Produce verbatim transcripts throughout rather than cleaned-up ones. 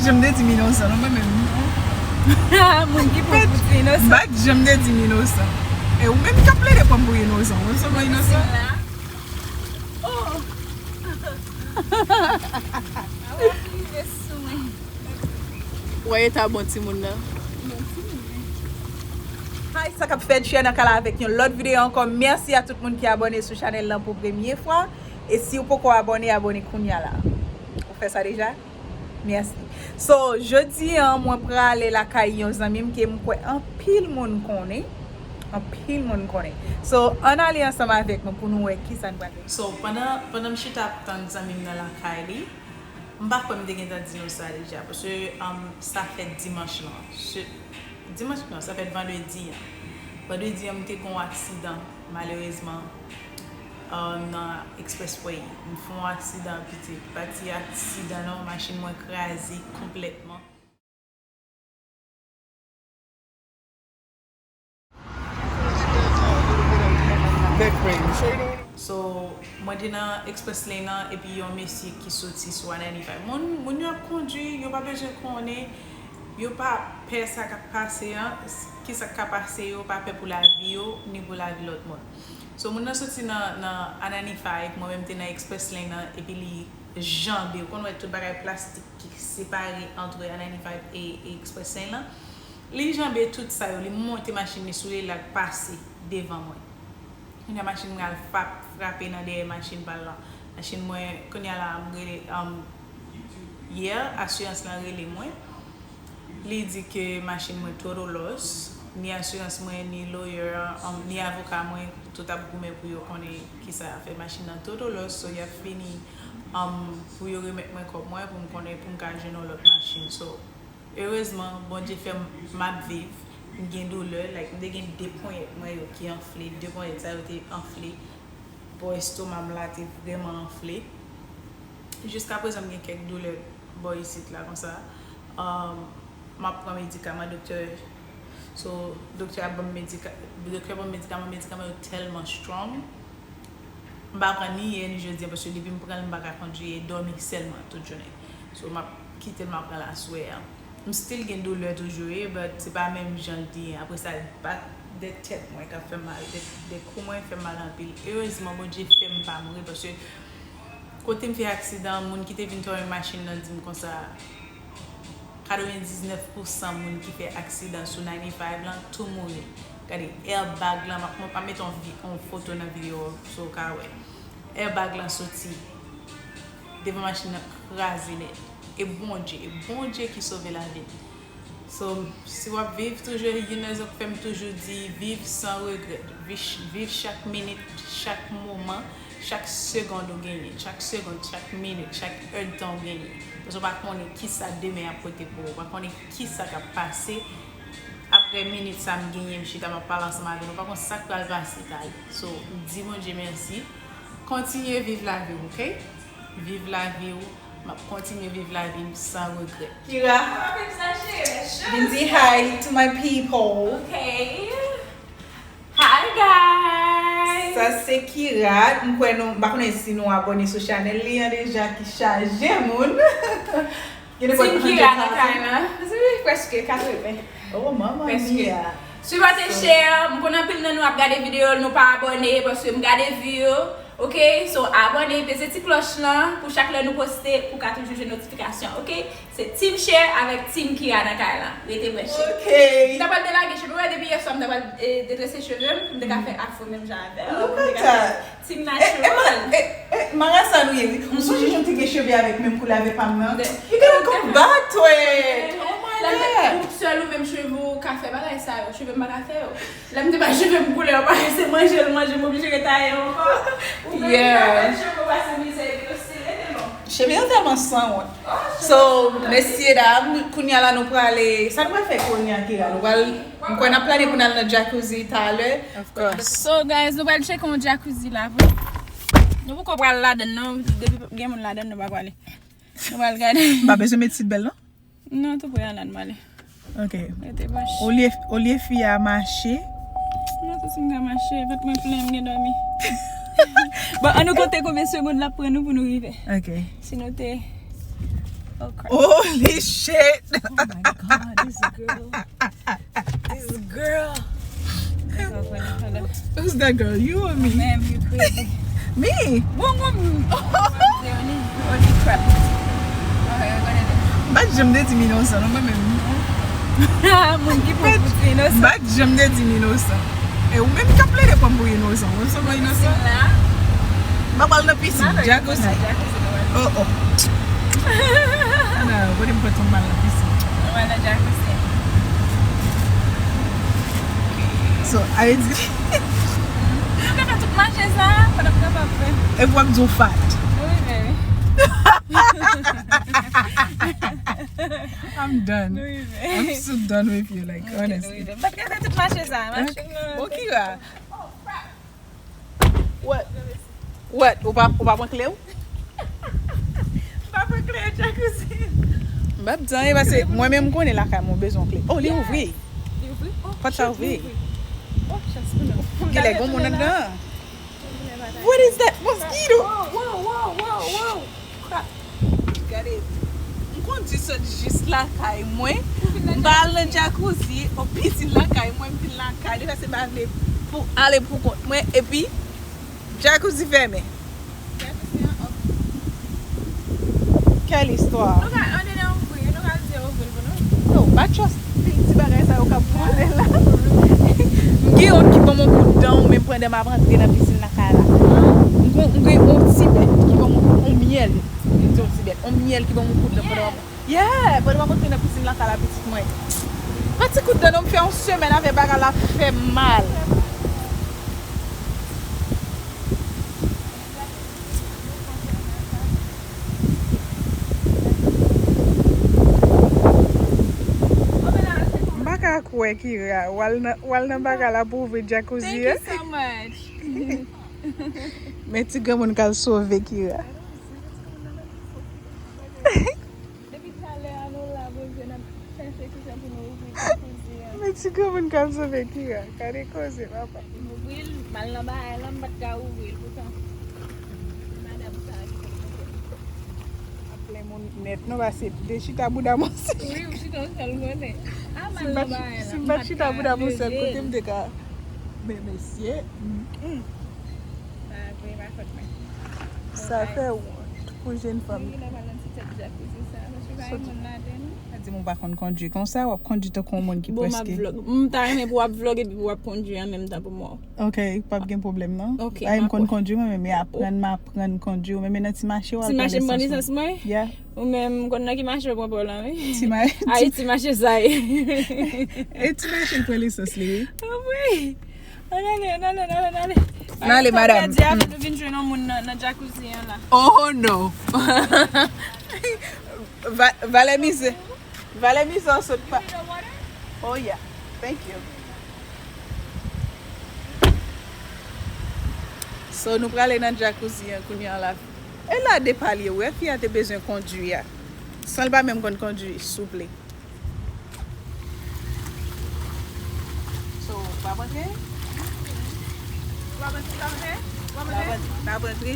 Janm te di m inosan, non, mwen menm. Moun ki pran pou ti inosan. Bat janm te di m inosan. E ou menm k ap plede pran m pou inosan. Ou menm sèlman inosan. Oh! Wè eta bon timoun nan. Hi, sa k ap fèt, Share nan kay la avèk yon lòt videyo ankò. Mèsi a tout moun ki abòne sou chanèl lan pou premye fwa. E si w poko abòne, abòne kounya la. Ou fè sa deja? Mèsi. So, jodi an, mwen prale lakay yon zanmi m ke m kwè anpil moun konnen. Anpil moun konnen. So, ann ale ansanm avèk mwen pou nou wè kisa n pral fè. So, pandan, pandan m chita ap tann zanmi m nan lakay li, m pa kwè m te gentan di nou sa deja, paske, um, sa fèt dimanch lan. Se, dimanch, non, sa fèt vandredi an. Vandredi an, m te gen yon aksidan, malerezman, uh, nan Expressway. M fè yon aksidan pitit. Pa ti aksidan non, machin mwen kraze konplètman. So, mwen te nan Express Lane lan, epi yon mesye ki soti sou one ninety-five. Moun, moun yo ap kondwi, yo pa bezwen konnen, yo pa pè sa k ap pase an, kisa k ka pase, yo pa pè pou lavi yo, ni pou lavi lòt moun. So, moun nan soti nan, nan one ninety-five, mwen menm te nan Express Lane lan, epi li janbe, ou konn wè tout bagay plastik ki separe antre one ninety-five e, e Express Lane lan. Li janbe tout sa yo, li monte machin li sou li, l al pase devan mwen. Kounye a machin mwen al fap, frape nan dèyè machin pa l lan. Machin mwen, kounye a la, m rele, um, yè, asirans lan rele mwen. Li di ke machin mwen total loss, ni asirans mwen, ni lawyer an, um, ni avoka mwen, tout ap goumen pou yo konnen kisa fè machin nan total loss, so y ap fini, um, pou yo remèt mwen kòb mwen, pou m konnen, pou m ka jwenn yon lòt machin. So, erezman, Bondye fè m, m ap viv, m gen doulè, like, m te gen de ponyèt mwen yo ki anfle, de ponyèt sa yo te anfle, bò estoma m la te vrèman anfle. Jiskaprezan, m gen kèk doulè bò isit la konsa. Um, m ap pran medikaman, doktè, so, doktè a ban m medika-, doktè ban m medikaman, medikaman yo tèlman strong. M pa pran ni yè ni jodi a, paske depi m pran l, m pa ka kondwi, e dòmi sèlman tout jounen. So, m ap kite l, m ap pran l aswè a. M still gen doulè toujou, wi, but se pa menm jan l te ye. Apre sa, bat de tèt mwen k ap fè m mal, de, de kou mwen fè m mal anpil. Erezman, Bondye fè m pa mouri, paske kote m fè aksidan an, moun ki te vin tòwe machin nan di m konsa, katrevendiznèf pousan moun ki fè aksidan sou ninety-five lan tou mouri. Gade, airbag lan, m ap, m ap mete yon vi-, yon foto nan videyo a, so w ka wè. Airbag lan soti. Devan machin nan kraze nèt. E Bondye, e Bondye ki sove lavi m. So, si w ap viv toujou, youn nan rezon k fè m toujou di, viv san regrèt. Viv, viv chak minit, chak moman, chak segonn ou genyen, chak segonn, chak minit, chak èdtan ou genyen. Paske w pa konnen kisa demen ap pote pou ou, w pa konnen kisa k ap pase apre minit sa m genyen, m chita, m ap pale ansanm avè nou, w pa konn sa k pral pase, talè. So, di Bondye mèsi. Kontinye viv lavi w, oke? Viv lavi w. M ap kontinye viv lavi m san regrèt. Kira, vin di hi to my people. Okay. Hi guys. Sa se Kira. M kwè nou, m pa konnen si nou abòne sou chanèl li an deja ki chaje moun. Gen de Team Kira nan kay la. Se prèske katreven. Oh, mama mia. Sipòte, share, m konnen anpil nan nou ap gade videyo, nou pa abòne, paske m gade view yo. Ok, so abòne, peze ti klòch lan pou chak lè nou poste, pou ka toujou jwenn notifikasyon, ok? Se Team Share avèk Team Kira nan kay la. Rete branche. Ok. M ta pral delage cheve, wè, depi yè swa m ta pral, eh, detrese cheve m, m te ka fè afro menm jan avè w. M te ka fè Team natural. Marasa nou ye, wi. M sonje jan w te gen cheve avèk menm koulè avèk pa m nan. You gotta go back to it. Oh my God. Ou sèl ou menm cheve w ka fè bagay sa yo. Cheve m pa ka fè yo. Lè m te bay cheve m koulè, w pa se manje l manje, m oblije retaye ankò. Ou menm ki ka fè cheve w pase mizè epi yo still rete long. Cheve yo tèlman sanwont. So, mesye dam, kounye a la nou prale, sa nou pral fè kounye a, Kira? Nou pral, m kwè n ap plane pou n al nan jacuzzi talè. So guys, nou pral tcheke yon jacuzzi la pou nou poko pral ladann non, depi gen moun ladann nou pa prale. Nou pral gade. M pa bezwen met seatbelt non? Non, tou pre al la nou ale. Ok. Rete branche. Olye, olye fi a mache. Non, se si m ka mache, vant mwen plen, m gen dòmi. Bon, an nou konte konbyen segonn l ap pran nou pou nou rive. Ok. Si nou te Oh, crap. Holy shit! Oh my God, this girl. This girl. Hold on, hold on, hold on. Who's that girl? You or me? Ma'am, you crazy. Me? Bon, bon. Holy, holy crap. Okay, we're gonna do. M pa t janm te di m inosan, non, mwen menm. Moun ki pran pou ti inosan. M pa t janm te di m inosan. E ou menm k ap plede pran m pou inosan. Ou sanble inosan. M ap al nan pisin, jacuzzi. Oh, oh. Non, kote m pran tonm mal nan pisin. Mwen nan jacuzzi. So, a di. Nou ka fè tout mache sa, pandan m kapab fè. Epi w ap di w fat. Wi, men. I'm done. Wi, men. I'm so done with you, like, honestly. Wi, men. M pa t ka fè tout mache sa, mache. Bon, Kira. What? What? Ou pa, ou pa pran kle w? M pa pran kle jacuzzi. M p ap di anyen, paske mwen menm m konnen lakay mwen bezwen kle. Oh, li ouvri. Li ouvri? Oh, pòt sa ouvri. Oh, chans pou nou. Genlè gon moun anndan. What is that mosquito? Wow, wow, wow, wow, wow. Crap. Gade. M kondi sot jis lakay mwen. M pa al nan jacuzzi, yon pisin lakay mwen, m vin lakay. Li fè se m pa vle pou ale pou kont mwen. Epi, jacuzzi fèmen. Jacuzzi an, ok. Quelle histoire? Nou ka, andedan ouvri, nou ka di ouvri l pou nou. No, m pa trust ti bagay sa yo k ap vole la. M gen yon ki ban m yon kout dan, ou menm pandan m ap antre nan pisin lakay la. M gen, m gen yon ti bèt ki ban m yon, yon myèl. M di yon ti bèt, yon myèl ki ban m yon kout dan pandan m ap, yeah, pandan m ap antre nan pisin lakay la, pitit mwen. Pa ti kout dan non, m fè yon semèn avè bagay la, fè m mal. M pa ka kwè, Kira. W al nan, w al nan bagay la pou ouvri jacuzzi a. Thank you so much. Men ti granmoun k al sove Kira. Depi talè a nou la, Bondye, n ap chèche kijan pou nou ouvri jacuzzi a. Men ti granmoun k ap sove Kira. Gade koze, papa. M ouvri l, m al nan bagay la, m pa t ka ouvri l poutan. Se madanm sa a ki te montre m. Ap plen moun nèt, non, paske de chita bouda m yon sèl. Wi, ou chita yon sèl kote. A, m al nan bagay la. Si m pa t chita bouda m yon sèl kote, m te ka. Men mesye, mm, mm. Pa vre, pa fòt mwen. Sa fè wont pou jenn fanm. Mwen genlè pral nan ti tèt jacuzzi sa, paske pa gen moun ladan l. Sa di m ou pa konn kondui konsa, w ap kondui tankou yon moun ki prèske. Bon, m ap vlog. M ta renmen pou w ap vlog epi pou w ap kondui an menm tan pou m wè w. Ok, p ap gen pwoblèm non. Ok, m konn kondui mwen menm, men aprann, m aprann kondui, ou menm nan ti mache w al pran lisans mwen. Ti mache m pran lisans mwen? Yeah. Ou menm, m konn nan ki mache w pran pa w lan, wi. Ti ma-, ay, ti mache sa ye. E ti mache l pran lisans li, wi. Ah, wi. Ann ale, ann ale, ann ale, ann ale. Ann ale, madanm. Pèdi avè nou vin jwenn yon moun nan, nan jacuzzi an la. Oh, no. Va-, valè mizè. Valè mizè w sot pa. Oh, yeah. Thank you. So, nou prale nan jacuzzi an kounye a la. E la de pa l ye, wè fi a te bezwen kondui a. San l pa menm konn kondui, souple. So, w ap antre? W ap antre, w ap antre? W ap antre? N ap antre.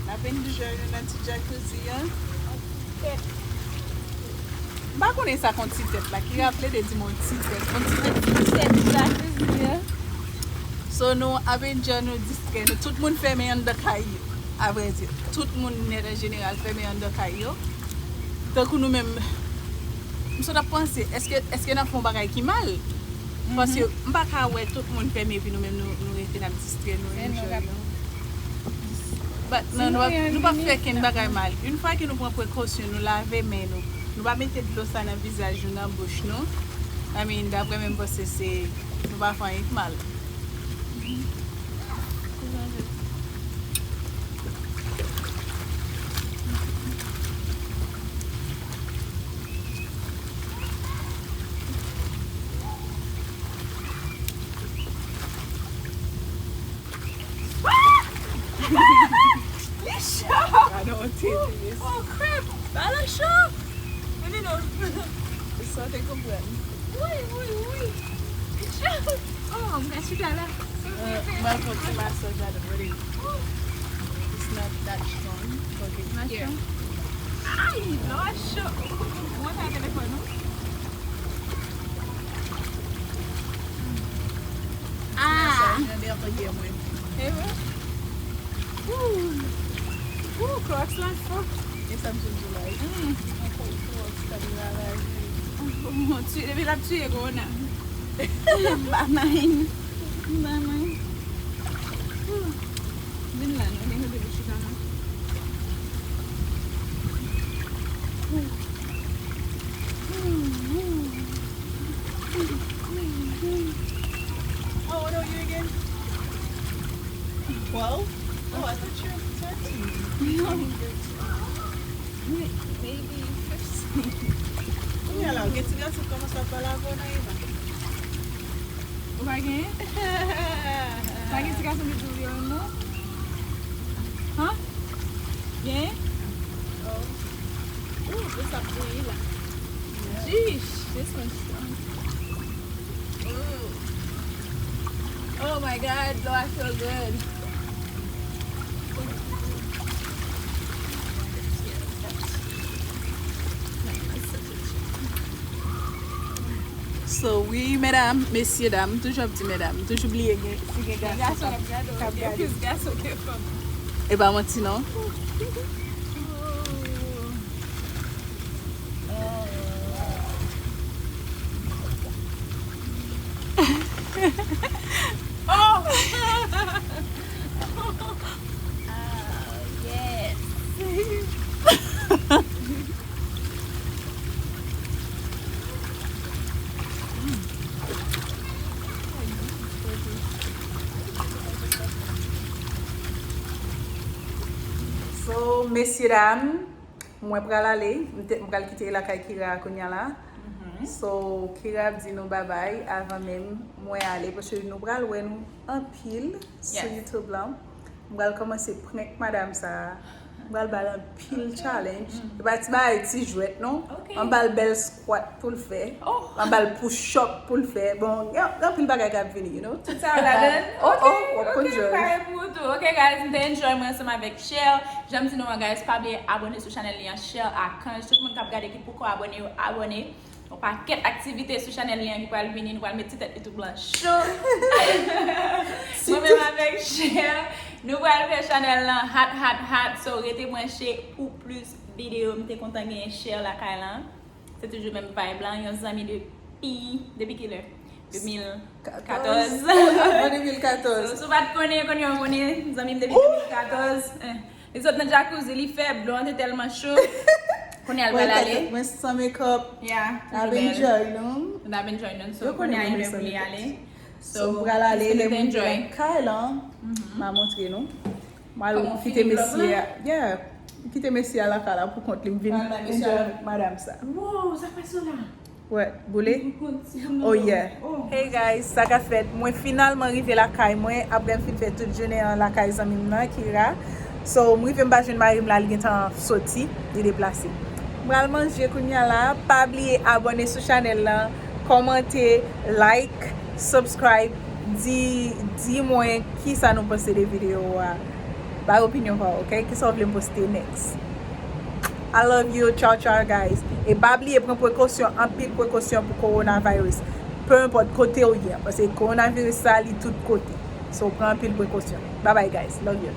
N ap enjoy nou nan ti jacuzzi an. M pa konnen sa k yon ti tèt la, ki raple de di m yon ti tèt, yon ti tèt. Ti tèt jacuzzi an. So, nou ap enjoy, nou distrè nou. Tout moun fèmen anndan kay yo, avrèdi. Tout moun nèt an jeneral fèmen anndan kay yo. Tankou nou menm, m sot ap panse, èske, èske n ap fè yon bagay ki mal? Paske m pa ka wè tout moun fèmen epi nou menm nou, nou rete n ap distrè nou, enjoy nou. But non, nou p ap, nou p ap fè kenn bagay mal. Yon fwa ke nou pran prekosyon, nou lave men nou, nou pa mete dlo sa nan vizaj nou, nan bouch nou. I mean, daprè mwen, m panse se, nou pa fè anyen k mal. Li cho! Oh, oh, crap! Bagay la cho! Mwen vin non. Sa te konprann. Wi, wi, wi. Li cho! Oh, m ka chita la. Mwen fè ti masaj la, but it's not that strong. Machin. Ay, lò cho. Mwen fè telefòn ou. Ah. Sa jan de anpil mwen. E vre? Ooh. Ooh, Crocs lan fò. E sa m sot di la. Mm. Anpil Crocs, sa li ravaje. Mwen tiye, depi l ap tiye corona. Ba mwen. Ba mwen. Ooh. Vin la, nou gen kote pou chita la. How old are you again? Twelve? Oh, I thought you were thirteen. No. Maybe fifteen. Kounye a la, gen ti gason k kòmanse ap pale avè w nan Eva. Ou pa gen? Pa gen ti gason ki di w yo renmen w? Han? Gen? Oh. Ooh, this ap bouyi la. Jeez, this one strong. Ooh. Oh my God, Lord, I feel good. So, wi, medam, mesye dam, m toujou ap di medam, m toujou bliye gen, si gen gason k ap gade. Gen plis gason ke fanm. E pa manti, non. Oh! Oh, yes. So, mesye dam, mwen pral ale. M te, m pral kite lakay Kira kounye a la. So, Kira ap di nou babay avan menm mwen ale, paske nou pral wè nou anpil sou YouTube lan. M pral kòmanse prank madam sa a. M pral ba l anpil challenge. E pa ti bagay, ti jwèt, non. M ba l bèl squat pou l fè. M ba l push up pou l fè. Bon, gen, gen anpil bagay k ap vini, you know. Tout sa ladan. Oh, oh, w ap konn jòj. Pare pou tou. Ok, guys, m te enjoy mwen ansanm avèk Shell. Jan m di nou an, guys, pa bliye abòne sou chanèl li an, Shell Archange. Tout moun k ap gade ki poko abòne yo, abòne. Yon pakèt aktivite sou chanèl li an ki pral vini, nou pral met ti tèt YouTube lan cho. Mwen menm avèk Shell, nou pral fè chanèl lan hot, hot, hot. So, rete branche pou plis videyo. M te kontan genyen Shell lakay lan. Se toujou menm vibe lan, yon zanmi depi, depi kilè? De mil katòz. Avan de mil katòz. So, si w pa t konnen, kounye a w konnen, zanmi m depi de mil katòz. Eh. Li sot nan jacuzzi, li fè dlo an te tèlman cho. Kounye a l pral ale. Mwen san make up. Yeah, toujou bèl. N ap enjoy nou. N ap enjoy nou. So, kounye a e lè pou li ale. So, m pral ale, lè mwen vin nan kay lan, m a montre nou. M al kite mesye a. Yeah. M kite mesye a lakay la pou kont li, m vin enjoy avèk madam sa. Wow, sa k pase la? Wè, boule? Oh yeah. Hey guys, sa k ap fèt? Mwen finalman rive lakay mwen, apre m fin fè tout jounen an lakay zanmi m nan, Kira. So, m rive m pa jwenn mari m la, li gentan soti, li deplase. M pral manje kounye a la. Pa bliye abòne sou chanèl lan, kòmante, like, subscribe, di, di mwen kisa nou panse de videyo a. Bay opinyon pa w, ok? Kisa w vle m poste next? I love you. Ciao, ciao, guys. E pa bliye pran prekosyon, anpil prekosyon pou coronavirus. Peu importe kote w ye, paske coronavirus sa, li tout kote. So, pran anpil prekosyon. Bye bye, guys. Love you.